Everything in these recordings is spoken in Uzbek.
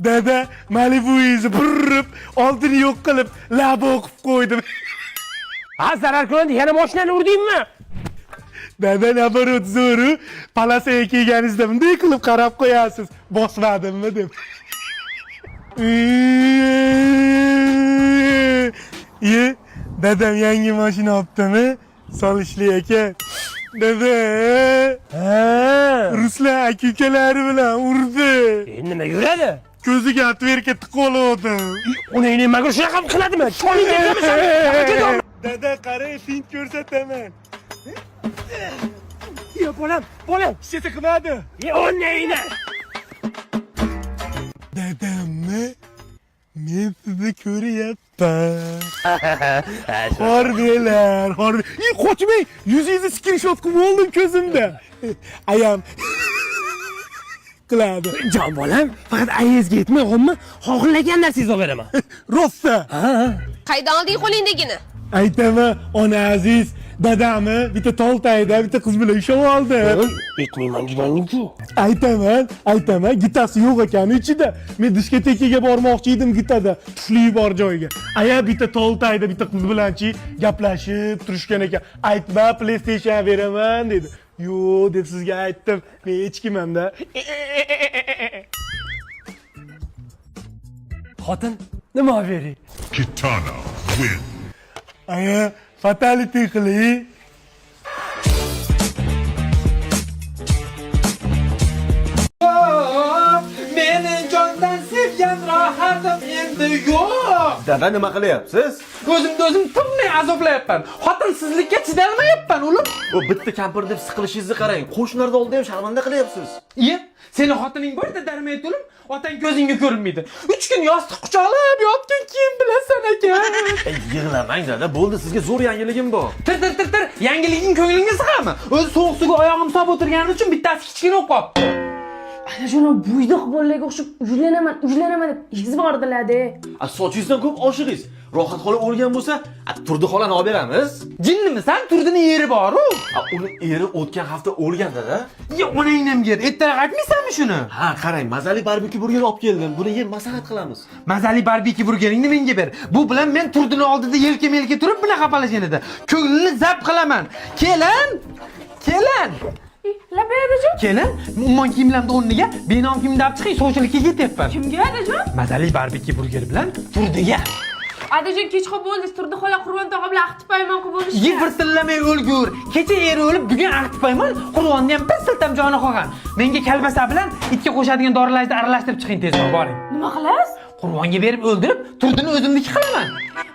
Dada, Malibu'ingizni burib, oldini yo'q qilib, lab o'qib qo'ydim. Ha, zarar ko'rdi, yana mashinani urdingmi? Dada, наоборот, zo'ru. Palasaga kelganingizda bunday qilib qarab qo'yasiz. Bosmadimmi deb. Ye, dadam yangi mashina olibdimi? Solishli aka. Dada, Ha. Ruslan aka ukalari bilan urdi. Endi nima yuradi? Ko'ziga otverka tiqib oldim. Uni nimaga shunaqa qiladimi? Choling debmisan? Dada, qarang, fint ko'rsataman. Yo, bolam, bolam. Hech narsa qilmadi. Ye, o'nayni. Dadamni men sizni ko'ryapman. Xorbelar, xorbe. Ey, qochmang. Yuzingizni skrinshot qilib oldim ko'zimda. Ayam qiladi. Jon bolam, faqat ayangizga yetmay qolma, xohlagan narsangizni olib beraman. Rosa. Qaydan olding qo'lingdagini? Aytaman, ona aziz, dadamni bitta toltayda bitta qiz bilan ushlab oldi. Yetmayman deganing-ku. Aytaman, aytaman, gitasi yo'q ekan ichida. Men diskotekaga bormoqchi edim gitada, tufli bor joyga. Aya bitta toltayda bitta qiz bilanchi gaplashib turishgan ekan. Aytma, PlayStation beraman dedi. Yo'q deb sizga aytdim. Men echkimanda. Xotin, nima olib bering? Kitana win. Aya, fatality qiling. Meni jondan sevgan rohatim endi yo'q. Dada nima qilyapsiz? O'zimni o'zim tinmay azoblayapman. Xotinsizlikka chidolmayapman, o'lim. U bitta kampir deb siqilishingizni qarang. Qo'shnilarning oldida ham sharmanda qilyapsiz. Iye, seni xotining borda darmaydi o'lim, otang ko'zingga ko'rinmaydi. 3 kun yostiq quchoqlab yotgan keyin bilasan aka. Ey, yig'lamang dada, bo'ldi, sizga zo'r yangiligim bor. Tir tir tir tir, yangiliging ko'nglingga sig'ami? O'zi sovuq suvga oyog'im solib o'tirganim uchun bittasi kichkina bo'lib qolibdi. Ana shuni buydoq bolalarga o'xshab uylanaman, uylanaman deb izbordilar-da. A sochingizdan ko'p oshig'ingiz. Rohat xola o'lgan bo'lsa, a Turdi xolani olib beramiz. Jinnimisan? Turdini yeri bor-u. A uni eri o'tgan hafta o'lgan dada. Ye, onangni yer. Ertaroq aytmaysanmi shuni? Ha, qarang, mazali barbekyu burger olib keldim. Buni yeb maslahat qilamiz. Mazali barbekyu burgeringni menga ber. Bu bilan men Turdini oldida yelka-melka turib bunaqa palashgan edi. Ko'nglini zap qilaman. Kelin! Kelin! Labay adajon. Kelin, umuman kiyimlarimni o'rniga benom kiyimni olib chiqing, sovchilikka ketyapman. Kimga adajon? Mazali barbekyu burger bilan Turdiga. Adajon kech qolib bo'ldi. Turdi xola Qurbon tog'a bilan ahdi paymon qilib bo'lishdi. Ye bir o'lgur. Kecha eri o'lib, bugun ahdi paymon, Qurbonni ham bir siltam joni qolgan. Menga kalbasa bilan itga qo'shadigan dorilarni aralashtirib chiqing tezroq, boring. Nima qilasiz? Qurbonga berib o'ldirib, Turdini o'zimniki qilaman.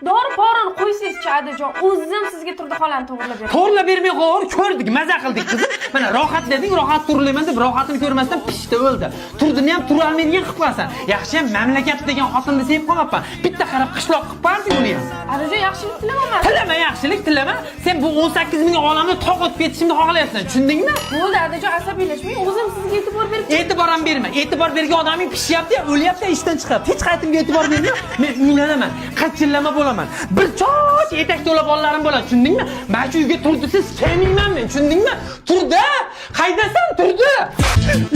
Dori porini qo'ysangizchi adajon. O'zim sizga Turdi xolani to'g'rilab beraman. To'g'rilab bermay qo'yar, ko'rdik, maza qildik qizim. Mana rohat deding, rohat turlayman deb rohatini ko'rmasdan pishdi o'ldi. Turdini ham turolmaydigan qilib qo'yasan. Yaxshi ham mamlakat degan xotinni sevib qolmabman. Bitta qarab qishloq qilib qo'yarding uni ham. Adajon yaxshilik tilamayman. Tilama yaxshilik, tilama. Sen bu 18 ming olamni tog' o'tib ketishimni xohlayapsan, tushundingmi? Bo'ldi adajon asabiylashmang. O'zim sizga e'tibor berib E'tibor ham berma. E'tibor bergan odaming pishyapti, o'lyapti, ishdan chiqyapti. Hech qaytimga e'tibor berma. Men uylanaman, qachillama bo'laman. Bir choch etak to'la bolalarim bo'ladi, tushundingmi? Mana shu uyga turdisiz kelmayman men, tushundingmi? Turdi! Qaydasan, Turdi?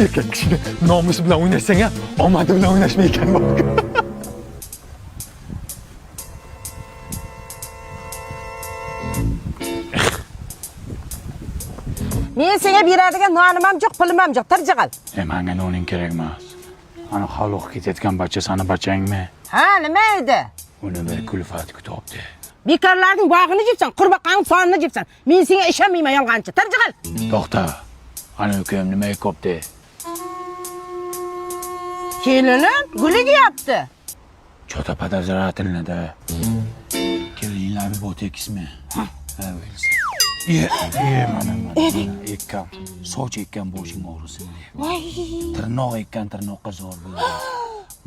Erkak kishini nomusi bilan o'ynashsang ham, omadi bilan o'ynashma ekan. Men senga beradigan nonim ham yo'q, pulim ham yo'q. Tirjig'il. E manga noning kerak emas. Ana hovliqqa ketayotgan bacha sani bachangmi? Ha, nima edi? Uni bir kulfat kutibdi. Bekorlarning bog'ini jebsan, qurbaqaning sonini jebsan. Men senga ishonmayman yolg'onchi. Tirjig'il. To'xta. Ana ukam nimaga kopdi? Kelinim guli yeyapti. Чё-то подозрительно да. Kelinlar botekismi? Ha, o'lsa. Ye, ye mana mana. Ekkam, soch ekkan boshing og'risin deb. Voy. Tirnoq ekkan tirnoqqa zo'r bo'ldi.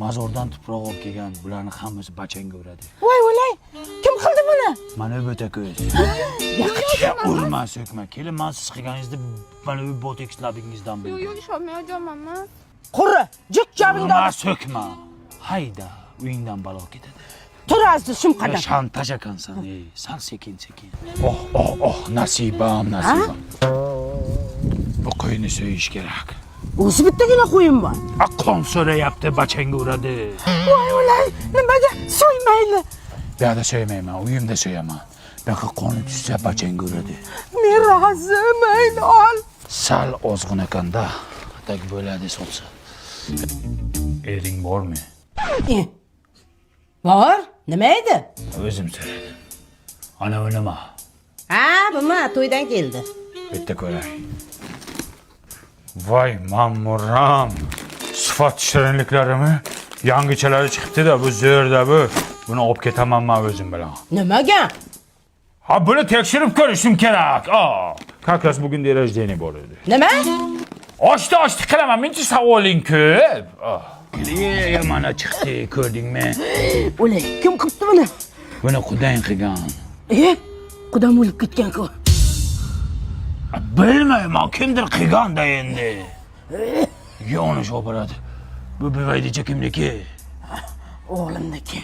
Mozordan tuproq olib kelgan, bularni hammasi bachangga uradi. Voy o'lay. Kim qildi buni? Mana bu ko'z. Urma, so'kma. Kelin, man siz qilganingizni mana bu botekslaringizdan bildim. Yo'q, ishonmayapman emas. Quri, jik jobingda Urma, so'kma. Hayda, uyingdan balo ketadi. tur aziz shum qadam. Shantaj ekansan, ey. Sal sekin sekin. Oh, oh, oh, nasibam, nasibam. Bu qo'yni so'yish kerak. O'zi bittagina qo'yim bor. A, qon so'rayapti, bachangga uradi. Voy o'lay, nimaga so'ymayli? Bu yoqda so'ymayman, uyimda so'yaman. Bu yoqqa qoni tushsa bachangga uradi. Men rozi, mayli ol. Sal ozg'in ekanda, так bo'ladi sotsa. Ering bormi? Bor, nima edi? O'zim so'radim. Ana u nima? Ha, bumi to'ydan keldi. Bitta ko'ray. Voy mamuram. Sifat shirinliklarimi? Yangichalari chiqibdi-da, bu zo'rda bu. Buni olib ketaman men o'zim bilan. Nimaga? Ha, buni tekshirib ko'rishim kerak. A, как раз bugun день рождения bor edi. Nima? Ochdi, ochdi qilaman. Mencha savoling ko'p. Ah. E, mana chiqdi, ko'rdingmi? O'lay, kim qilibdi buni? Buni qudang qilgan. E, qudam o'lib ketgan-ku. Bilmayman, kimdir qilgan-da endi. Yonish operati. Bu buvaydicha kimniki? O'g'limniki.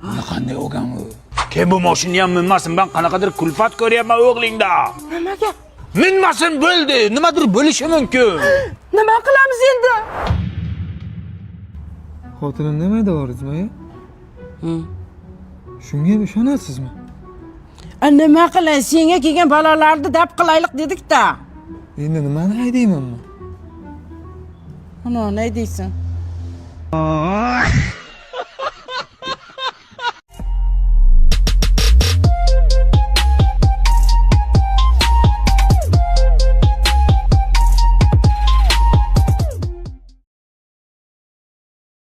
Buni qanday olgan u? Kim bu mashinani ham minmasin, ben qanaqadir kulfat ko'ryapman o'g'lingda. Nimaga? Minmasin bo'ldi, nimadir bo'lishi mumkin. Nima qilamiz endi? Xotinim nima deyapsizmi, aya? Shunga ham ishonasizmi? A, nima qilay, senga kelgan balolarni daf qilaylik dedik-da. Endi nimani haydaymanmi? Ana, ne deysan?